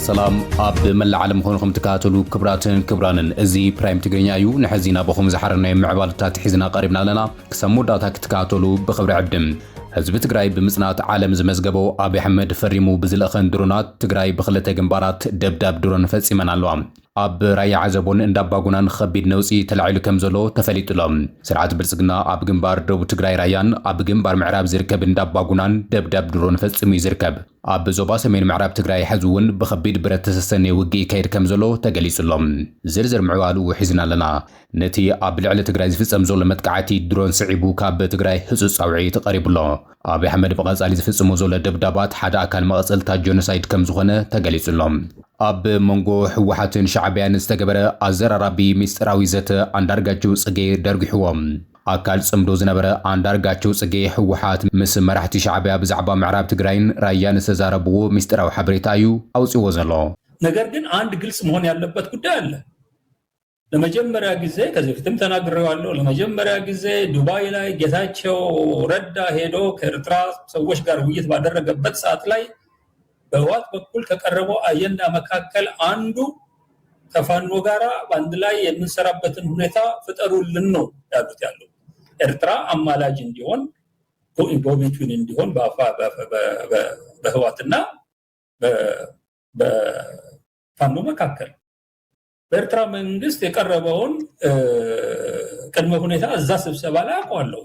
ሰላም ኣብ መላእ ዓለም ኾንኹም ትከታተሉ ክቡራትን ክቡራንን፣ እዚ ፕራይም ትግርኛ እዩ። ንሕዚ ናባኹም ዝሓረናዮ ምዕባለታት ሒዝና ቀሪብና ኣለና። ክሳብ መወዳእታ ክትከታተሉ ብኽብሪ ዕድም። ህዝቢ ትግራይ ብምጽናት ዓለም ዝመዝገበው ኣብይ ኣሕመድ ፈሪሙ ብዝለእኸን ድሮናት ትግራይ ብኽልተ ግንባራት ደብዳብ ድሮን ፈጺመን ኣለዋ። ኣብ ራያ ዓዘቦን እንዳባጉናን ኸቢድ ነውጺ ተላዒሉ ከም ዘሎ ተፈሊጡ ኣሎ። ስርዓት ብልጽግና ኣብ ግንባር ደቡብ ትግራይ ራያን ኣብ ግንባር ምዕራብ ዝርከብ እንዳባጉናን ደብዳብ ድሮን ፈጺሙ እዩ ዝርከብ። ኣብ ዞባ ሰሜን ምዕራብ ትግራይ ሕዚ እውን ብኸቢድ ብረት ተሰሰነ ውግእ ይካየድ ከም ዘሎ ተገሊጹ ኣሎ። ዝርዝር ምዕባልኡ ሒዝና ኣለና። ነቲ ኣብ ልዕሊ ትግራይ ዝፍጸም ዘሎ መጥቃዕቲ ድሮን ስዒቡ ካብ ትግራይ ህጹጽ ጻውዒት ቀሪቡ ኣሎ። ኣብይ ኣሕመድ ብቐጻሊ ዝፍጽሞ ዘሎ ደብዳባት ሓደ ኣካል መቐጸልታ ጆኖሳይድ ከም ዝኾነ ተገሊጹ ኣሎ። ኣብ መንጎ ህወሓትን ሻዕብያን ዝተገበረ ኣዘራራቢ ሚስጥራዊ ዘተ ኣንዳርጋቸው ጽጌ ደርጒሕዎ። ኣካል ጽምዶ ዝነበረ ኣንዳርጋቸው ጽጌ ህወሓት ምስ መራሕቲ ሻዕብያ ብዛዕባ ምዕራብ ትግራይን ራያን ዝተዛረብዎ ሚስጥራዊ ሓበሬታ እዩ ኣውፅዎ ዘሎ። ነገር ግን አንድ ግልጽ መሆን ያለበት ጉዳይ አለ። ለመጀመሪያ ጊዜ፣ ከዚህ በፊትም ተናግሬዋለሁ፣ ለመጀመሪያ ጊዜ ዱባይ ላይ ጌታቸው ረዳ ሄዶ ከኤርትራ ሰዎች ጋር ውይይት ባደረገበት ሰዓት ላይ በህወሓት በኩል ከቀረበው አጀንዳ መካከል አንዱ ከፋኖ ጋራ በአንድ ላይ የምንሰራበትን ሁኔታ ፍጠሩልን ነው ያሉት ያለው። ኤርትራ አማላጅ እንዲሆን፣ go in go between እንዲሆን በአፋ-፣ በ-፣ በ-፣ በ-፣ በህወሓትና በ-፣ በፋኖ መካከል በኤርትራ መንግስት የቀረበውን፣ እ፣ ቅድመ ሁኔታ እዛ ስብሰባ ላይ አውቀዋለሁ።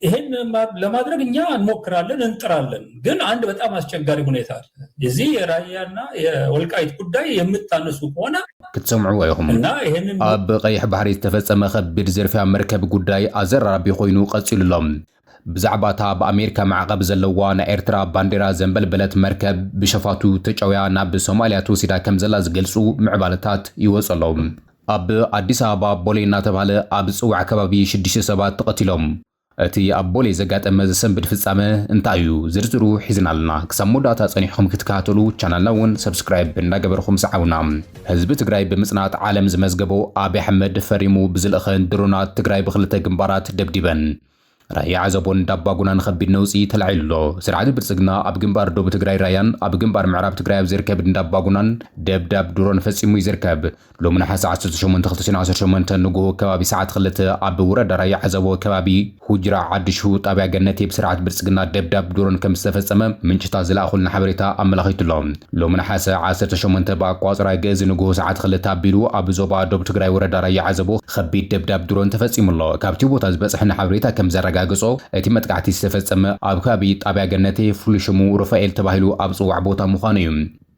ይሄን ማ-፣ ለማድረግ እኛ እንሞክራለን፣ እንጥራለን። ግን አንድ በጣም አስቸጋሪ ሁኔታ አለ። የዚህ የራያና የወልቃይት ጉዳይ የምታነሱ ከሆነ ክትሰምዕዎ ኢኹም። እና ይሄንን ኣብ ቀይሕ ባሕሪ ዝተፈጸመ ከቢድ ዝርፊያ መርከብ ጉዳይ ኣዘራራቢ ኮይኑ ቀጺሉ ኣሎ። ብዛዕባ እታ ብኣሜሪካ ማዕቐብ ዘለዋ ናይ ኤርትራ ባንዴራ ዘንበልበለት መርከብ ብሸፋቱ ተጨውያ ናብ ሶማልያ ተወሲዳ ከም ዘላ ዝገልጹ ምዕባለታት ይወጹ ኣለዉ። ኣብ ኣዲስ ኣበባ ቦሌ እናተባህለ ኣብ ዝጽዋዕ ከባቢ ሽዱሽተ ሰባት ተቐቲሎም። እቲ ኣብ ቦሌ ዘጋጠመ ዘሰንብድ ፍጻመ እንታይ እዩ? ዝርዝሩ ሒዝና ኣለና። ክሳብ መወዳእታ ጸኒሕኩም ክትከታተሉ ቻናልና እውን ሰብስክራይብ እንዳገበርኩም ሰዓቡና። ህዝቢ ትግራይ ብምጽናት ዓለም ዝመዝገበው ኣብይ ኣሕመድ ፈሪሙ ብዝልእኸን ድሮናት ትግራይ ብኽልተ ግንባራት ደብዲበን። ራያ ዓዘቦን ዳባጉናን ኸቢድ ነውጺ ተላዒሉ ኣሎ። ስርዓት ብልጽግና ኣብ ግንባር ደቡብ ትግራይ ራያን ኣብ ግንባር ምዕራብ ትግራይ ኣብ ዝርከብ እንዳባጉናን ደብዳብ ድሮን ፈጺሙ እዩ ዝርከብ። ሎሚ ነሓሰ ዓሰርተ ሸሞንተ ክልተ ሽሕን ዓሰርተ ሸሞንተ ንግሆ ከባቢ ሰዓት ክልተ ኣብ ወረዳ ራያ ዓዘቦ ከባቢ ሁጅራ ዓዲ ሽሁ ጣብያ ገነቴ ብስርዓት ብልጽግና ደብዳብ ድሮን ከም ዝተፈጸመ ምንጭታት ዝለኣኹልና ሓበሬታ ኣመላኺቱ ኣሎ። ሎሚ ነሓሰ ዓሰርተ ሸሞንተ ብኣቋጽራ ግእዝ ንግሆ ሰዓት ክልተ ኣቢሉ ኣብ ዞባ ደቡብ ትግራይ ወረዳ ራያ ዓዘቦ ኸቢድ ደብዳብ ድሮን ተፈጺሙ ኣሎ። ካብቲ ቦታ ዝበጽሐና ሓበሬታ ከም ዘረጋገጾ፣ እቲ መጥቃዕቲ ዝተፈጸመ ኣብ ከባቢ ጣብያ ገነቴ፣ ፍሉይ ሽሙ ሩፋኤል ተባሂሉ ኣብ ዝጽዋዕ ቦታ ምዃኑ እዩ።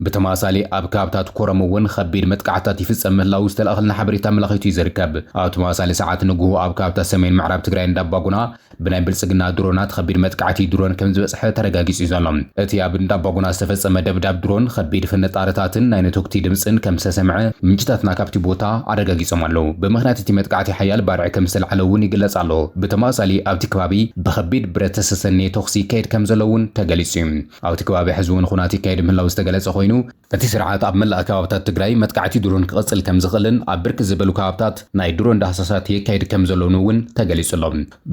ብተመሳሳሊ ኣብ ከባብታት ኮረም እውን ኸቢድ መጥቃዕትታት ይፍጸም ምህላዉ ዝተለኣኸልና ሓበሬታ ኣመላኺቱ እዩ ዝርከብ። ኣብ ተመሳሳሊ ሰዓት ንግሆ ኣብ ከባብታት ሰሜን ምዕራብ ትግራይ እንዳባጉና ብናይ ብልጽግና ድሮናት ኸቢድ መጥቃዕቲ ድሮን ከም ዝበጽሐ ተረጋጊጹ እዩ ዘሎ። እቲ ኣብ እንዳባጉና ዝተፈጸመ ደብዳብ ድሮን ኸቢድ ፍንጣረታትን ናይ ነቶክቲ ድምጽን ከም ዝተሰምዐ ምንጭታትና ካብቲ ቦታ ኣረጋጊጾም ኣለዉ። ብምኽንያት እቲ መጥቃዕቲ ሓያል ባርዕ ከም ዝተለዓለ እውን ይግለጽ ኣሎ። ብተመሳሳሊ ኣብቲ ከባቢ ብኸቢድ ብረት ዝተሰነየ ተኹሲ ይካየድ ከም ዘሎ እውን ተገሊጹ እዩ። ኣብቲ ከባቢ ሕዚ እውን ኹናት ይካየድ ምህላው ዝተገለጸ ኮይኑ፣ እቲ ስርዓት ኣብ መላእ ከባብታት ትግራይ መጥቃዕቲ ድሮን ክቕጽል ከም ዝኽእልን ኣብ ብርክት ዝበሉ ከባብታት ናይ ድሮን ዳህሳሳት የካይድ ከም ዘሎን እውን ተገሊጹ ኣሎ።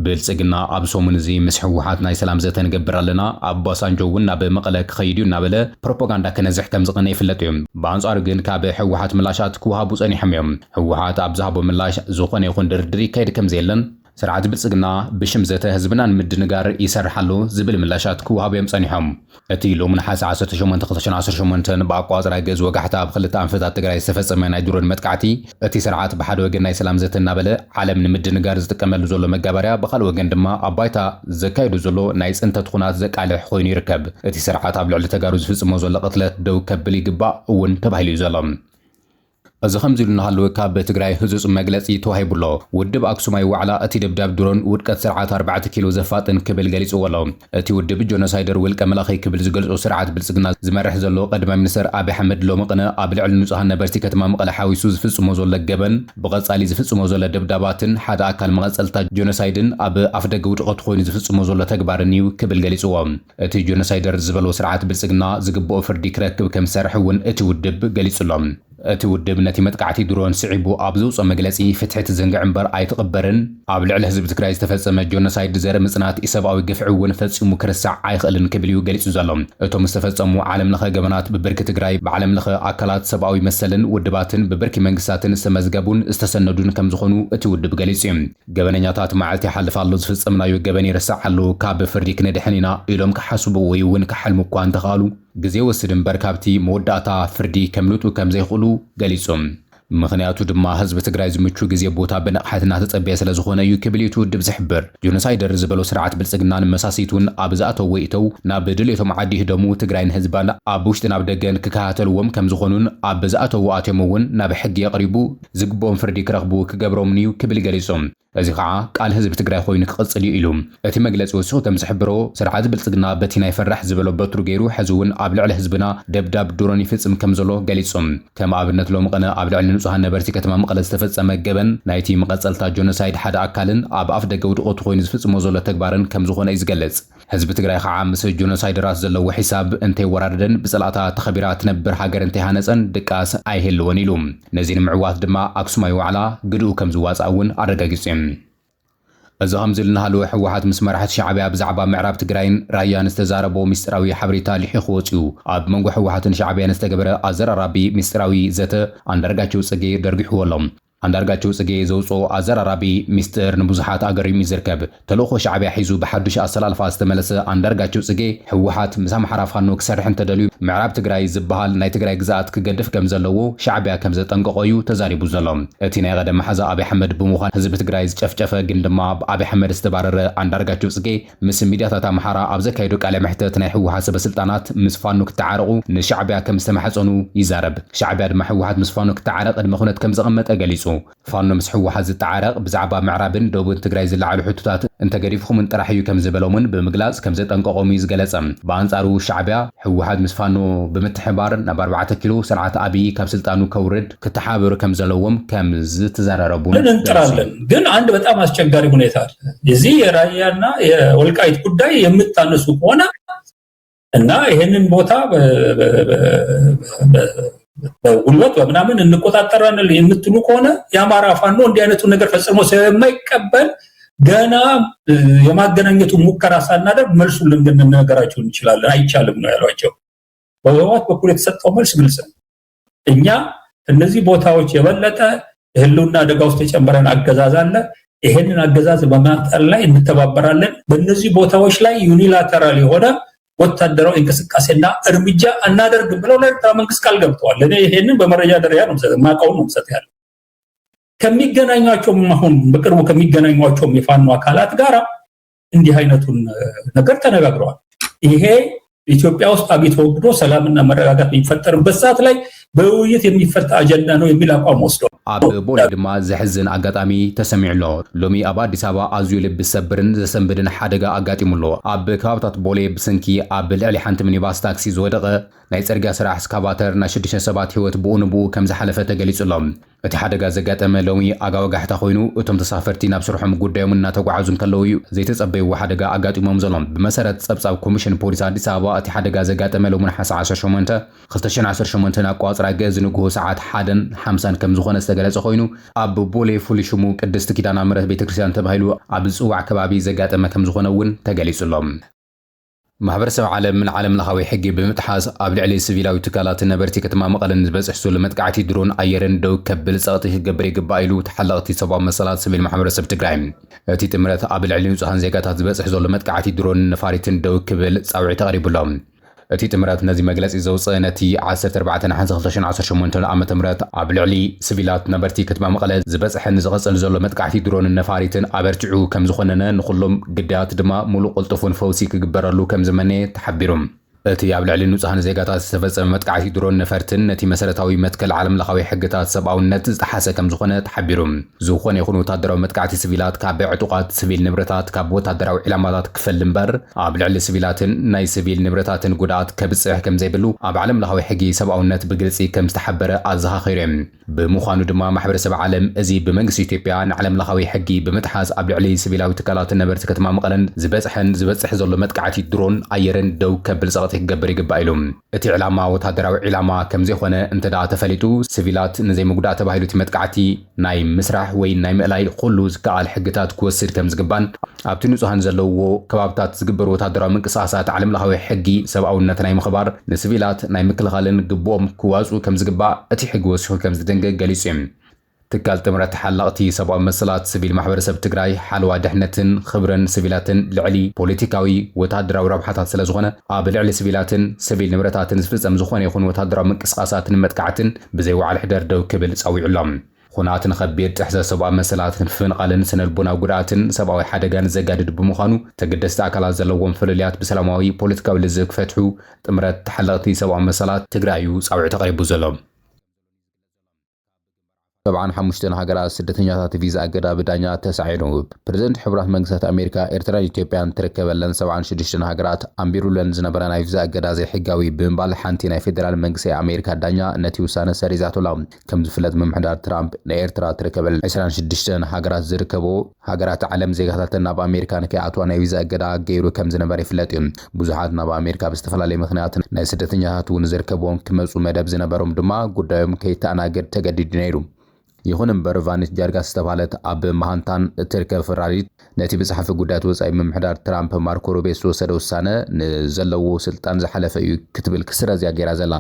ብልጽግና ኣብ ሰሙን እዚ ምስ ህወሓት ናይ ሰላም ዘተ ንገብር ኣለና፣ ኣብ ባሳንጆ እውን ናብ መቐለ ክኸይድ እዩ እናበለ ፕሮፓጋንዳ ክነዝሕ ከም ዝቐነ ይፍለጥ እዩ። ብኣንጻሩ ግን ካብ ህወሓት ምላሻት ክወሃቡ ጸኒሖም እዮም። ህወሓት ኣብ ዝሃቦ ምላሽ ዝኾነ ይኹን ድርድር ይካየድ ከም ዘየለን ስርዓት ብልጽግና ብሽም ዘተ ህዝብና ንምድንጋር ይሰርሕ ኣሎ ዝብል ምላሻት ክወሃቡ እዮም ጸኒሖም። እቲ ሎሚ ነሓሰ ዓሰርተ ሸሞንተ ክልተ ሽሕን ዓሰርተ ሸሞንተን ብኣቋጽራ ገዝ ወጋሕታ ኣብ ክልተ ኣንፈታት ትግራይ ዝተፈጸመ ናይ ድሮን መጥቃዕቲ፣ እቲ ስርዓት ብሓደ ወገን ናይ ሰላም ዘተ እናበለ ዓለም ንምድንጋር ዝጥቀመሉ ዘሎ መጋበርያ፣ ብኻልእ ወገን ድማ ኣብ ባይታ ዘካየዱ ዘሎ ናይ ጽንተት ኹናት ዘቃልሕ ኮይኑ ይርከብ። እቲ ስርዓት ኣብ ልዕሊ ተጋሩ ዝፍጽሞ ዘሎ ቅትለት ደው ከብል ይግባእ እውን ተባሂሉ እዩ ዘሎ። እዚ ከምዚ ኢሉ እናሃለወ ካብ ትግራይ ህጹጽ መግለጺ ተዋሂቡ ኣሎ። ውድብ ኣክሱማይ ዋዕላ እቲ ደብዳብ ድሮን ውድቀት ስርዓት ኣርባዕተ ኪሎ ዘፋጥን ክብል ገሊጽዎ ኣሎ። እቲ ውድብ ጆኖሳይደር ውልቀ መላኺ ክብል ዝገልጾ ስርዓት ብልጽግና ዝመርሕ ዘሎ ቀዳማይ ሚኒስተር ኣብይ ኣሕመድ ሎሚ ቅነ ኣብ ልዕሊ ንጹሃን ነበርቲ ከተማ መቐለ ሓዊሱ ዝፍጽሞ ዘሎ ገበን፣ ብቐጻሊ ዝፍጽሞ ዘሎ ደብዳባትን ሓደ ኣካል መቐጸልታ ጆኖሳይድን ኣብ ኣፍደገ ውድቀት ኮይኑ ዝፍጽሞ ዘሎ ተግባርን እዩ ክብል ገሊጽዎ። እቲ ጆኖሳይደር ዝበሎ ስርዓት ብልጽግና ዝግብኦ ፍርዲ ክረክብ ከም ዝሰርሕ እውን እቲ ውድብ ገሊጹ ኣሎ። እቲ ውድብ ነቲ መጥቃዕቲ ድሮን ስዒቡ ኣብ ዘውፅኦ መግለፂ፣ ፍትሒ ትዝንግዕ እምበር ኣይትቕበርን፣ ኣብ ልዕሊ ህዝቢ ትግራይ ዝተፈፀመ ጆኖሳይድ ዘርኢ ምፅናት ኢሰብኣዊ ግፍዒ እውን ፈፂሙ ክርሳዕ ኣይኽእልን ክብል እዩ ገሊፁ ዘሎ። እቶም ዝተፈፀሙ ዓለም ለኸ ገበናት ብብርኪ ትግራይ ብዓለም ለኸ ኣካላት ሰብኣዊ መሰልን ውድባትን ብብርኪ መንግስታትን ዝተመዝገቡን ዝተሰነዱን ከም ዝኾኑ እቲ ውድብ ገሊፁ እዩ። ገበነኛታት መዓልቲ ይሓልፍ ኣሎ፣ ዝፍፀምናዮ ገበን ይርሳዕ ኣሎ፣ ካብ ፍርዲ ክንድሕን ኢና ኢሎም ክሓስቡ ወይ እውን ክሓልሙ እኳ እንተኽኣሉ፣ ግዜ ወስድ እምበር ካብቲ መወዳእታ ፍርዲ ከምልጡ ከም ዘይኽእሉ ገሊጹ። ምኽንያቱ ድማ ህዝቢ ትግራይ ዝምቹ ግዜ ቦታ ብንቕሓት እናተጸበየ ስለ ዝኾነ እዩ ክብል እዩ እቲ ውድብ ዝሕብር። ጆኖሳይደር ዝበሎ ስርዓት ብልጽግናን መሳሲቱን ኣብ ዝኣተው ወይእተው ናብ ድልየቶም ዓዲ ይህደሙ ትግራይን ህዝባን ኣብ ውሽጥን ኣብ ደገን ክከታተልዎም ከም ዝኾኑን ኣብ ዝኣተው ኣትዮም እውን ናብ ሕጊ የቕሪቡ ዝግብኦም ፍርዲ ክረኽቡ ክገብሮምን እዩ ክብል ገሊጹ። እዚ ከዓ ቃል ህዝቢ ትግራይ ኮይኑ ክቕጽል እዩ ኢሉ። እቲ መግለጺ ወሲኹ ከም ዝሕብሮ፣ ስርዓት ብልጽግና በቲ ናይ ፈራሕ ዝበሎ በትሩ ገይሩ ሕዚ እውን ኣብ ልዕሊ ህዝብና ደብዳብ ድሮን ይፍጽም ከም ዘሎ ገሊጹ። ከም ኣብነት ሎሚ ቅነ ኣብ ልዕሊ ንጹሃን ነበርቲ ከተማ መቐለ ዝተፈጸመ ገበን ናይቲ መቐጸልታ ጆኖሳይድ ሓደ ኣካልን ኣብ ኣፍ ደገ ውድቐቱ ኮይኑ ዝፍጽሞ ዘሎ ተግባርን ከም ዝኾነ እዩ ዝገልጽ። ህዝቢ ትግራይ ከዓ ምስ ጆኖሳይደራት ዘለዎ ሒሳብ እንተይወራረደን ብፅላእታ ተኸቢራ ትነብር ሃገር እንተይሃነፀን ድቃስ ኣይህልወን ኢሉ። ነዚ ንምዕዋት ድማ ኣክሱማዊ ዋዕላ ግድኡ ከም ዝዋፃእ እውን ኣረጋጊፁ እዩ። እዚ ከምዚ ኢሉ እናሃለወ ህወሓት ምስ መራሕቲ ሻዕብያ ብዛዕባ ምዕራብ ትግራይን ራያን ዝተዛረቦ ሚስጥራዊ ሓበሬታ ልሒኹ ወፂኡ። ኣብ መንጎ ህወሓትን ሻዕብያን ዝተገበረ ኣዘራራቢ ሚስጥራዊ ዘተ ኣንዳርጋቸው ፅጌ ደርጊሕዎ ኣሎ። ኣንዳርጋቸው ጽጌ ዘውፅኦ ኣዘራራቢ ሚስጥር ንብዙሓት ኣገሪሙ እዩ ዝርከብ። ተልእኾ ሻዕብያ ሒዙ ብሓዱሽ ኣሰላልፋ ዝተመለሰ ኣንዳርጋቸው ጽጌ፣ ህወሓት ምስ ኣምሓራ ፋኖ ክሰርሕ እንተደልዩ ምዕራብ ትግራይ ዝበሃል ናይ ትግራይ ግዝኣት ክገድፍ ከም ዘለዎ ሻዕብያ ከም ዘጠንቀቖ እዩ ተዛሪቡ ዘሎ። እቲ ናይ ቀደም መሓዛ ኣብይ ኣሕመድ ብምዃን ህዝቢ ትግራይ ዝጨፍጨፈ ግን ድማ ብኣብይ ኣሕመድ ዝተባረረ ኣንዳርጋቸው ጽጌ ምስ ሚድያታት ኣምሓራ ኣብ ዘካየዶ ቃለ መሕተት ናይ ህወሓት ሰበስልጣናት ምስ ፋኖ ክተዓረቑ ንሻዕብያ ከም ዝተማሕጸኑ ይዛረብ። ሻዕብያ ድማ ህወሓት ምስ ፋኖ ክተዓረቕ ቅድመ ኩነት ከም ዘቐመጠ ገሊጹ። ፋኖ ምስ ህወሓት ዝተዓረቕ ብዛዕባ ምዕራብን ደቡብን ትግራይ ዝለዓሉ ሕቶታት እንተገዲፍኹምን ጥራሕ እዩ ከም ዝበሎምን ብምግላጽ ከም ዘጠንቀቖም እዩ ዝገለጸ። ብኣንጻሩ ሻዕብያ ህወሓት ምስ ፋኖ ብምትሕባር ናብ ኣርባዕተ ኪሎ ስርዓት ኣብይ ካብ ስልጣኑ ከውርድ ክተሓበሩ ከም ዘለዎም ከም ዝተዘራረቡን እንጥራለን። ግን አንድ በጣም አስቸጋሪ ሁኔታ አለ። የዚህ የራያና የወልቃይት ጉዳይ የምታነሱ ከሆነ እና ይሄንን ቦታ በጉልበት በምናምን እንቆጣጠራለን የምትሉ ከሆነ የአማራ ፋኖ እንዲህ አይነቱን ነገር ፈጽሞ ስለማይቀበል ገና የማገናኘቱ ሙከራ ሳናደርግ መልሱን ልንነገራችሁ እንችላለን፣ አይቻልም ነው ያሏቸው። በህወሓት በኩል የተሰጠው መልስ ግልጽ ነው። እኛ እነዚህ ቦታዎች የበለጠ ህልውና አደጋ ውስጥ የጨመረን አገዛዝ አለ። ይሄንን አገዛዝ በማንጠር ላይ እንተባበራለን። በእነዚህ ቦታዎች ላይ ዩኒላተራል የሆነ ወታደራዊ እንቅስቃሴና እርምጃ አናደርግም ብለው ለኤርትራ መንግስት ቃል ገብተዋል። እኔ ይሄንን በመረጃ ደረጃ ነው የምሰጥ፣ የማውቀውን ነው የምሰጥ ያለው። ከሚገናኟቸውም አሁን በቅርቡ ከሚገናኟቸውም የፋኖ አካላት ጋር እንዲህ አይነቱን ነገር ተነጋግረዋል። ይሄ ኢትዮጵያ ውስጥ አብይ ተወግዶ ሰላምና መረጋጋት የሚፈጠርበት ሰዓት ላይ በውይይት የሚፈታ አጀንዳ ነው የሚል አቋም ወስደዋል። ኣብ ቦሌ ድማ ዘሕዝን ኣጋጣሚ ተሰሚዑ ኣሎ። ሎሚ ኣብ ኣዲስ ኣበባ ኣዝዩ ልቢ ዝሰብርን ዘሰንብድን ሓደጋ ኣጋጢሙ ኣሎ። ኣብ ከባብታት ቦሌ ብሰንኪ ኣብ ልዕሊ ሓንቲ ሚኒባስ ታክሲ ዝወደቐ ናይ ጽርግያ ስራሕ እስካቫተር ናይ ሽዱሽተ ሰባት ህይወት ብኡ ንብኡ ከም ዝሓለፈ ተገሊጹ ኣሎ። እቲ ሓደጋ ዘጋጠመ ሎሚ ኣጋ ወጋሕታ ኮይኑ፣ እቶም ተሳፈርቲ ናብ ስርሖም ጉዳዮም እናተጓዓዙ እንከለዉ እዩ ዘይተጸበይዎ ሓደጋ ኣጋጢሞም ዘሎ። ብመሰረት ጸብጻብ ኮሚሽን ፖሊስ ኣዲስ ኣበባ፣ እቲ ሓደጋ ዘጋጠመ ሎሚ ነሓሰ ዓሰርተ ሸሞንተ ክልተ ሽሕን ዓሰርተ ሸሞንተን ኣቋጽራ ግእዝ ንግሆ ሰዓት ሓደን ሓምሳን ከም ዝኾነ ዝተገለጸ ኮይኑ፣ ኣብ ቦሌ ፍሉይ ሽሙ ቅድስት ኪዳነ ምሕረት ቤተክርስትያን ተባሂሉ ኣብ ዝጽዋዕ ከባቢ ዘጋጠመ ከም ዝኾነ እውን ተገሊጹ ኣሎ። ማሕበረሰብ ዓለም ንዓለም ለኻዊ ሕጊ ብምጥሓስ ኣብ ልዕሊ ሲቪላዊ ትካላትን ነበርቲ ከተማ መቐለን ዝበፅሕ ዘሎ መጥቃዕቲ ድሮን ኣየርን ደው ከብል ጸቕጢ ክገብር ይግባእ ኢሉ ተሓለቕቲ ሰብኣዊ መሰላት ሲቪል ማሕበረሰብ ትግራይ። እቲ ጥምረት ኣብ ልዕሊ ንጹሃን ዜጋታት ዝበፅሕ ዘሎ መጥቃዕቲ ድሮን ነፋሪትን ደው ክብል ጻውዒት ኣቕሪቡ ኣሎ። እቲ ጥምረት ነዚ መግለጺ ዘውፅአ ነቲ ዓሰርተ ኣርባዕተ ነሓሰ ክልተ ሽሕን ዓሰርተ ሸሞንተን ዓመተ ምህረት ኣብ ልዕሊ ሲቪላት ነበርቲ ከተማ መቐለ ዝበፅሐን ዝቕፅል ዘሎ መጥቃዕቲ ድሮንን ነፋሪትን ኣበርቲዑ ከም ዝኾነነ ንኹሎም ግዳያት ድማ ሙሉእ ቅልጡፉን ፈውሲ ክግበረሉ ከም ዝመነየ ተሓቢሩ። እቲ ኣብ ልዕሊ ንጹሃን ዜጋታት ዝተፈጸመ መጥቃዕቲ ድሮን ነፈርትን ነቲ መሰረታዊ መትከል ዓለም ለኻዊ ሕግታት ሰብኣውነት ዝጠሓሰ ከም ዝኾነ ተሓቢሩ። ዝኾነ ይኹን ወታደራዊ መጥቃዕቲ ሲቪላት ካብ ዕጡቓት ሲቪል ንብረታት ካብ ወታደራዊ ዒላማታት ክፈል እምበር ኣብ ልዕሊ ሲቪላትን ናይ ሲቪል ንብረታትን ጉድኣት ከብጽሕ ከም ዘይብሉ ኣብ ዓለም ለኻዊ ሕጊ ሰብኣውነት ብግልጺ ከም ዝተሓበረ ኣዘኻኺሩ እዩ። ብምዃኑ ድማ ማሕበረሰብ ዓለም እዚ ብመንግስቲ ኢትዮጵያ ንዓለም ለኻዊ ሕጊ ብምጥሓስ ኣብ ልዕሊ ሲቪላዊ ትካላትን ነበርቲ ከተማ መቐለን ዝበጽሐን ዝበጽሕ ዘሎ መጥቃዕቲ ድሮን ኣየርን ደው ከብል ጸቕጢ ክገብር ይግባእ ኢሉ። እቲ ዕላማ ወታደራዊ ዒላማ ከም ዘይኮነ እንተ ደኣ ተፈሊጡ፣ ስቪላት ንዘይምጉዳእ ተባሂሉ እቲ መጥቃዕቲ ናይ ምስራሕ ወይ ናይ ምእላይ ኩሉ ዝከኣል ሕግታት ክወስድ ከም ዝግባን ኣብቲ ንጹሃን ዘለውዎ ከባብታት ዝግበሩ ወታደራዊ ምንቅስቓሳት ዓለምለኻዊ ሕጊ ሰብኣውነት ናይ ምኽባር ንስቪላት ናይ ምክልኻልን ግብኦም ክዋጽኡ ከም ዝግባእ እቲ ሕጊ ወሲኹ ከም ዝድንግግ ገሊጹ እዩ። ትካል ጥምረት ተሓለቕቲ ሰብኣዊ መሰላት፣ ስቪል ማሕበረሰብ ትግራይ ሓለዋ ድሕነትን ክብርን ስቪላትን ልዕሊ ፖለቲካዊ ወታደራዊ ረብሓታት ስለ ዝኾነ፣ ኣብ ልዕሊ ስቪላትን ስቪል ንብረታትን ዝፍጸም ዝኾነ ይኹን ወታደራዊ ምንቅስቓሳትን መጥቃዕትን ብዘይ ዋዕል ሕደር ደው ክብል ጸዊዑ ኣሎ። ኹናት ንኸቢድ ጥሕሰት ሰብኣዊ መሰላት፣ ንፍንቓልን ስነልቦናዊ ጉድኣትን ሰብኣዊ ሓደጋን ዘጋድድ ብምዃኑ፣ ተገደስቲ ኣካላት ዘለዎም ፍልልያት ብሰላማዊ ፖለቲካዊ ልዝብ ክፈትሑ ጥምረት ተሓለቕቲ ሰብኣዊ መሰላት ትግራይ እዩ ጻውዒት ኣቕሪቡ ዘሎ። ሰብዓን ሓሙሽተን ሃገራት ስደተኛታት ቪዛ እገዳ ብዳኛ ተሳዒሩ። ፕረዚደንት ሕቡራት መንግስታት ኣሜሪካ፣ ኤርትራን ኢትዮጵያን ትርከበለን ሰብዓን ሽዱሽተን ሃገራት ኣንቢሩለን ዝነበረ ናይ ቪዛ እገዳ ዘይሕጋዊ ብምባል፣ ሓንቲ ናይ ፌደራል መንግስቲ ኣሜሪካ ዳኛ ነቲ ውሳነ ሰሪዛቶ ኣላ። ከም ዝፍለጥ፣ ምምሕዳር ትራምፕ ንኤርትራ ትርከበለን ዕስራን ሽዱሽተን ሃገራት ዝርከቦ ሃገራት ዓለም ዜጋታተን ናብ ኣሜሪካ ንከይኣትዋ ናይ ቪዛ እገዳ ገይሩ ከም ዝነበረ ይፍለጥ እዩ። ብዙሓት ናብ ኣሜሪካ ብዝተፈላለየ ምኽንያት ናይ ስደተኛታት እውን ዝርከብዎም ክመጹ መደብ ዝነበሮም ድማ ጉዳዮም ከይተኣናገድ ተገዲዱ ነይሩ። ይኹን እምበር፣ ቫኒት ጃርጋስ ዝተባህለት ኣብ ማሃንታን እትርከብ ፈራዲት ነቲ ብጸሓፊ ጉዳያት ወጻኢ ምምሕዳር ትራምፕ ማርኮ ሩቤ ዝተወሰደ ውሳነ ንዘለዎ ስልጣን ዝሓለፈ እዩ ክትብል ክስረዝያ ገይራ ዘላ።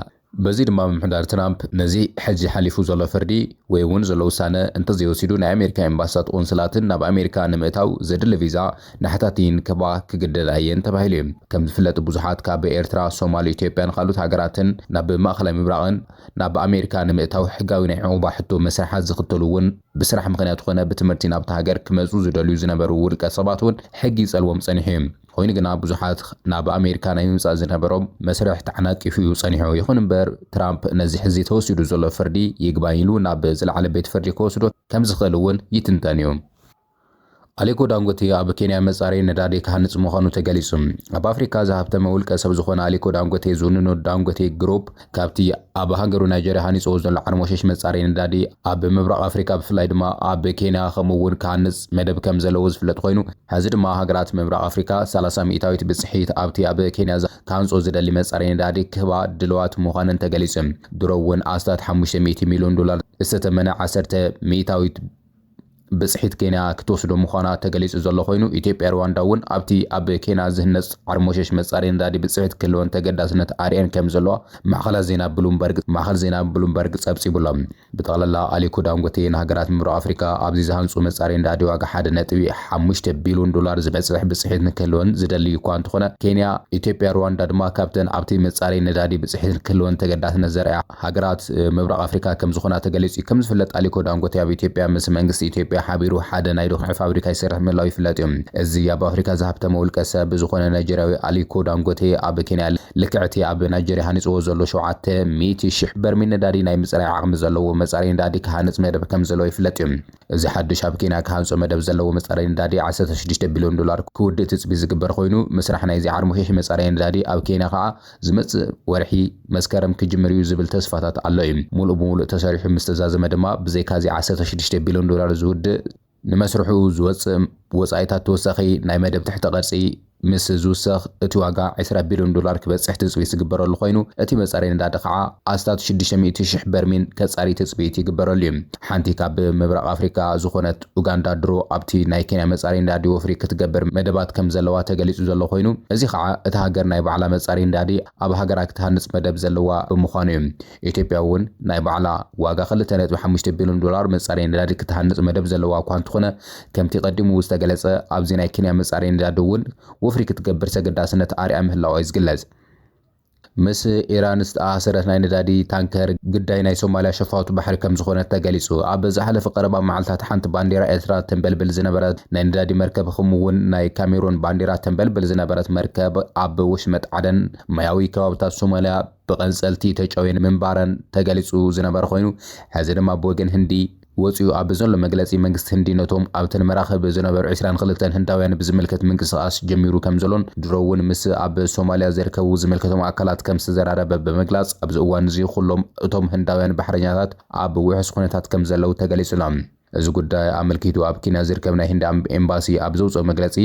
በዚ ድማ ምምሕዳር ትራምፕ ነዚ ሕጂ ሓሊፉ ዘሎ ፍርዲ ወይ እውን ዘሎ ውሳነ እንተዘይወሲዱ፣ ናይ ኣሜሪካ ኤምባሲታት ቆንስላትን ናብ ኣሜሪካ ንምእታው ዘድሊ ቪዛ ንሓታቲ ንክባ ክግደዳ እየን ተባሂሉ እዩ። ከም ዝፍለጥ፣ ብዙሓት ካብ ኤርትራ፣ ሶማል፣ ኢትዮጵያን ካልኦት ሃገራትን ናብ ማእኸላይ ምብራቕን ናብ ኣሜሪካ ንምእታው ሕጋዊ ናይ ዕቑባ ሕቶ መስርሓት ዝኽተሉ እውን ብስራሕ ምኽንያት ኮነ ብትምህርቲ ናብታ ሃገር ክመጹ ዝደልዩ ዝነበሩ ውልቀ ሰባት እውን ሕጊ ይጸልዎም ጸኒሑ እዩ። ኮይኑ ግና ብዙሓት ናብ ኣሜሪካ ናይ ምምጻእ ዝነበሮም መስርሕ ተዓናቂፉ እዩ ጸኒሑ። ይኹን እምበር ትራምፕ ነዚ ሕዚ ተወሲዱ ዘሎ ፍርዲ ይግባኝ ኢሉ ናብ ዝለዓለ ቤት ፍርዲ ክወስዶ ከም ዝኽእል እውን ይትንተን እዩ። ኣሊኮ ዳንጎቴ ኣብ ኬንያ መጻረዪ ነዳዲ ክሃንጽ ምዃኑ ተገሊጹ። ኣብ ኣፍሪካ ዝሃብተመ ውልቀ ሰብ ዝኾነ ኣሊኮ ዳንጎቴ ዝውንኖ ዳንጎቴ ግሩፕ ካብቲ ኣብ ሃገሩ ናይጀርያ ሃኒጽዎ ዘሎ ዓርሞሸሽ መጻረዪ ነዳዲ ኣብ ምብራቕ ኣፍሪካ ብፍላይ ድማ ኣብ ኬንያ ከምኡ እውን ክሃንጽ መደብ ከም ዘለዎ ዝፍለጥ ኮይኑ፣ ሕዚ ድማ ሃገራት ምብራቕ ኣፍሪካ ሰላሳ ሚእታዊት ብጽሒት ኣብቲ ኣብ ኬንያ ክሃንጾ ዝደሊ መጻረዪ ነዳዲ ክህባ ድልዋት ምዃነን ተገሊጹ። ድሮ እውን ኣስታት ሓሙሽተ ሚእቲ ሚልዮን ዶላር ዝተተመነ ዓሰርተ ሚእታዊት ብጽሒት ኬንያ ክትወስዶ ምዃና ተገሊጹ ዘሎ ኮይኑ፣ ኢትዮጵያ ሩዋንዳ እውን ኣብቲ ኣብ ኬንያ ዝህነጽ ዓርሞሸሽ መጻረዪ ነዳዲ ብጽሒት ክህልወን ተገዳስነት ኣርእየን ከም ዘለዋ ማዕኸላት ዜና ብሉምበርግ፣ ማዕኸል ዜና ብሉምበርግ ጸብጺቡ ኣሎ። ብጠቕላላ ኣሊኮ ዳንጎቴ ንሃገራት ምብራቕ ኣፍሪካ ኣብዚ ዝሃንጹ መጻረዪ ነዳዲ ዋጋ ሓደ ነጥቢ ሓሙሽተ ቢልዮን ዶላር ዝበጽሕ ብጽሒት ንክህልወን ዝደሊ እኳ እንተኾነ፣ ኬንያ፣ ኢትዮጵያ፣ ሩዋንዳ ድማ ካብተን ኣብቲ መጻረዪ ነዳዲ ብጽሒት ክህልወን ተገዳስነት ዘርእያ ሃገራት፣ እ፣ ምብራቕ ኣፍሪካ ከም ዝኾና ተገሊጹ እዩ። ከም ዝፍለጥ፣ ኣሊኮ ዳንጎቴ ኣብ ኢትዮጵያ ምስ መንግስቲ ኢትዮጵያ ሓቢሩ ሓደ ናይ ዶኽዒ ፋብሪካ ይሰርሕ ምህላው ይፍለጥ እዩ። እዚ ኣብ ኣፍሪካ ዝሃብተመ ውልቀ ሰብ ዝኾነ ናይጀርያዊ ኣሊኮ ዳንጎቴ ኣብ ኬንያ ልክዕቲ ኣብ ናይጀርያ ሃኒጽዎ ዘሎ ሸውዓተ ሚእቲ ሺሕ በርሚል ነዳዲ ናይ ምጽራይ ዓቕሚ ዘለዎ መጻረዪ ነዳዲ ክሃንጽ መደብ ከም ዘለዎ ይፍለጥ እዩ። እዚ ሓድሽ ኣብ ኬንያ ክሃንጾ መደብ ዘለዎ መጻረዪ ነዳዲ ዓሰርተ ሽዱሽተ ቢልዮን ዶላር ክውድእ ትጽቢት ዝግበር ኮይኑ፣ ምስራሕ ናይዚ ዓርሞሸሽ መጻረዪ ነዳዲ ኣብ ኬንያ ከኣ ዝመጽእ ወርሒ መስከረም ክጅምር እዩ ዝብል ተስፋታት ኣሎ እዩ። ሙሉእ ብሙሉእ ተሰሪሑ ምስ ተዛዘመ ድማ፣ ብዘይካ እዚ ዓሰርተ ሽዱሽተ ቢልዮን ዶላር ዝውድእ፣ ንመስርሑ ዝወጽእ ወጻኢታት ተወሳኺ ናይ መደብ ትሕተ ቅርጺ ምስ ዝውሰኽ፣ እቲ ዋጋ ዕስራ ቢልዮን ዶላር ክበጽሕ ትጽቢት ዝግበረሉ ኮይኑ፣ እቲ መጻረዪ ነዳዲ ከዓ ኣስታት ሽዱሽተ ሚእቲ ሺሕ በርሚል ከጻሪ ትጽቢት ይግበረሉ እዩ። ሓንቲ ካብ ምብራቕ ኣፍሪካ ዝኾነት ኡጋንዳ ድሮ ኣብቲ ናይ ኬንያ መጻረዪ ነዳዲ ወፍሪ ክትገብር መደባት ከም ዘለዋ ተገሊጹ ዘሎ ኮይኑ፣ እዚ ከዓ እታ ሃገር ናይ ባዕላ መጻረዪ ነዳዲ ኣብ ሃገራ ክትሃንጽ መደብ ዘለዋ ብምዃኑ እዩ። ኢትዮጵያ እውን ናይ ባዕላ ዋጋ ክልተ ነጥቢ ሓሙሽተ ቢልዮን ዶላር መጻረዪ ነዳዲ ክትሃንጽ መደብ ዘለዋ እኳ እንተኾነ፣ ከምቲ ቀዲሙ ዝተገለጸ፣ ኣብዚ ናይ ኬንያ መጻረዪ ነዳዲ እውን ወፍሪ ክትገብር ተገዳስነት ኣርያ ምህላዋ እዩ ዝግለጽ። ምስ ኢራን ዝተኣሳሰረት ናይ ነዳዲ ታንከር ግዳይ ናይ ሶማልያ ሸፋቱ ባሕሪ ከም ዝኾነት ተገሊጹ። ኣብ ዝሓለፈ ቀረባ መዓልታት ሓንቲ ባንዴራ ኤርትራ ተንበልብል ዝነበረት ናይ ነዳዲ መርከብ፣ ከምኡ እውን ናይ ካሜሩን ባንዴራ ተንበልብል ዝነበረት መርከብ ኣብ ወሽመጥ ዓደን ማያዊ ከባብታት ሶማልያ ብቐንጸልቲ ተጨውየን ምንባረን ተገሊጹ ዝነበረ ኮይኑ፣ ሕዚ ድማ ብወገን ህንዲ ወጺኡ ኣብ ዘሎ መግለጺ፣ መንግስቲ ህንዲ ነቶም ኣብተን መራኽብ ዝነበሩ ዕስራን ክልተን ህንዳውያን ብዝምልከት ምንቅስቓስ ጀሚሩ ከም ዘሎን፣ ድሮ እውን ምስ ኣብ ሶማልያ ዝርከቡ ዝምልከቶም ኣካላት ከም ዝተዘራረበ ብምግላጽ፣ ኣብዚ እዋን እዚ ኩሎም እቶም ህንዳውያን ባሕረኛታት ኣብ ውሑስ ኩነታት ከም ዘለዉ ተገሊጹ ኣሎ። እዚ ጉዳይ ኣመልኪቱ ኣብ ኬንያ ዝርከብ ናይ ህንዲ ኣም-፣ ኤምባሲ ኣብ ዘውፅኦ መግለፂ፣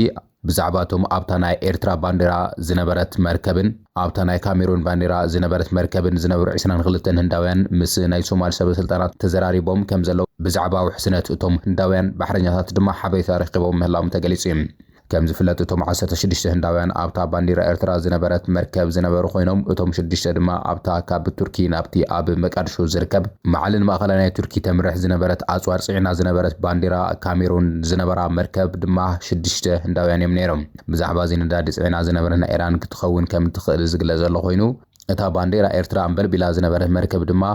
ብዛዕባ እቶም ኣብታ ናይ ኤርትራ ባንዲራ ዝነበረት መርከብን ኣብታ ናይ ካሜሩን ባንዲራ ዝነበረት መርከብን ዝነበሩ ዕስራን ክልተን ህንዳውያን ምስ ናይ ሶማል ሰበ ስልጣናት ተዘራሪቦም ከም ዘለዉ፣ ብዛዕባ ውሕስነት እቶም ህንዳውያን ባሕረኛታት ድማ ሓበሬታ ረኪቦም ምህላዎም ተገሊጹ እዩ። ከም ዝፍለጥ፣ እቶም ዓሰርተ ሽዱሽተ ህንዳውያን ኣብታ ባንዲራ ኤርትራ ዝነበረት መርከብ ዝነበሩ ኮይኖም፣ እቶም ሽዱሽተ ድማ ኣብታ ካብ ቱርኪ ናብቲ ኣብ መቃድሾ ዝርከብ ማዕልል ማእከላይ ናይ ቱርኪ ተምርሕ ዝነበረት ኣጽዋር ጽዒና ዝነበረት ባንዲራ ካሜሩን ዝነበራ መርከብ ድማ ሽዱሽተ ህንዳውያን እዮም ነይሮም። ብዛዕባ እዚ ነዳዲ ጽዒና ዝነበረት ናይ ኢራን ክትኸውን ከም ትኽእል ዝግለጽ ዘሎ ኮይኑ፣ እታ ባንዴራ ኤርትራ ኣንበልቢላ ዝነበረት መርከብ ድማ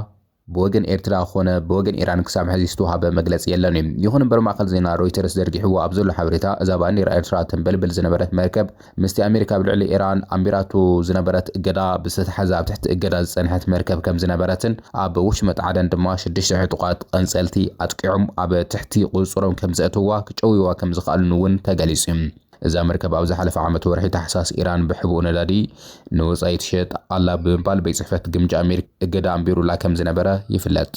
ብወገን ኤርትራ ኮነ ብወገን ኢራን ክሳብ ሕዚ ዝተዋሃበ መግለጺ የለን እዩ። ይኹን እምበር፣ ማእከል ዜና ሮይተርስ ዘርጊሕዎ ኣብ ዘሎ ሓበሬታ፣ እዛ ባንዴራ ኤርትራ ተንበልብል ዝነበረት መርከብ ምስቲ ኣሜሪካ ኣብ ልዕሊ ኢራን ኣንቢራቶ ዝነበረት እገዳ ብዝተታሕዘ ኣብ ትሕቲ እገዳ ዝጸንሐት መርከብ ከም ዝነበረትን ኣብ ወሽመጥ ዓደን ድማ ሽዱሽተ ዕጡቓት ቀንጸልቲ ኣጥቂዖም ኣብ ትሕቲ ቁጽጽሮም ከም ዘእተዋ ክጨውይዋ ከም ዝኸኣሉን እውን ተገሊጹ እዩ። እዛ መርከብ ኣብ ዝሓለፈ ዓመት ወርሒ ታሕሳስ ኢራን ብሕቡእ ነዳዲ ንወጻኢ ትሸጥ ኣላ ብምባል ቤት ጽሕፈት ግምጃ ኣሜሪካ እገዳ ኣንቢሩላ ከም ዝነበረ ይፍለጥ።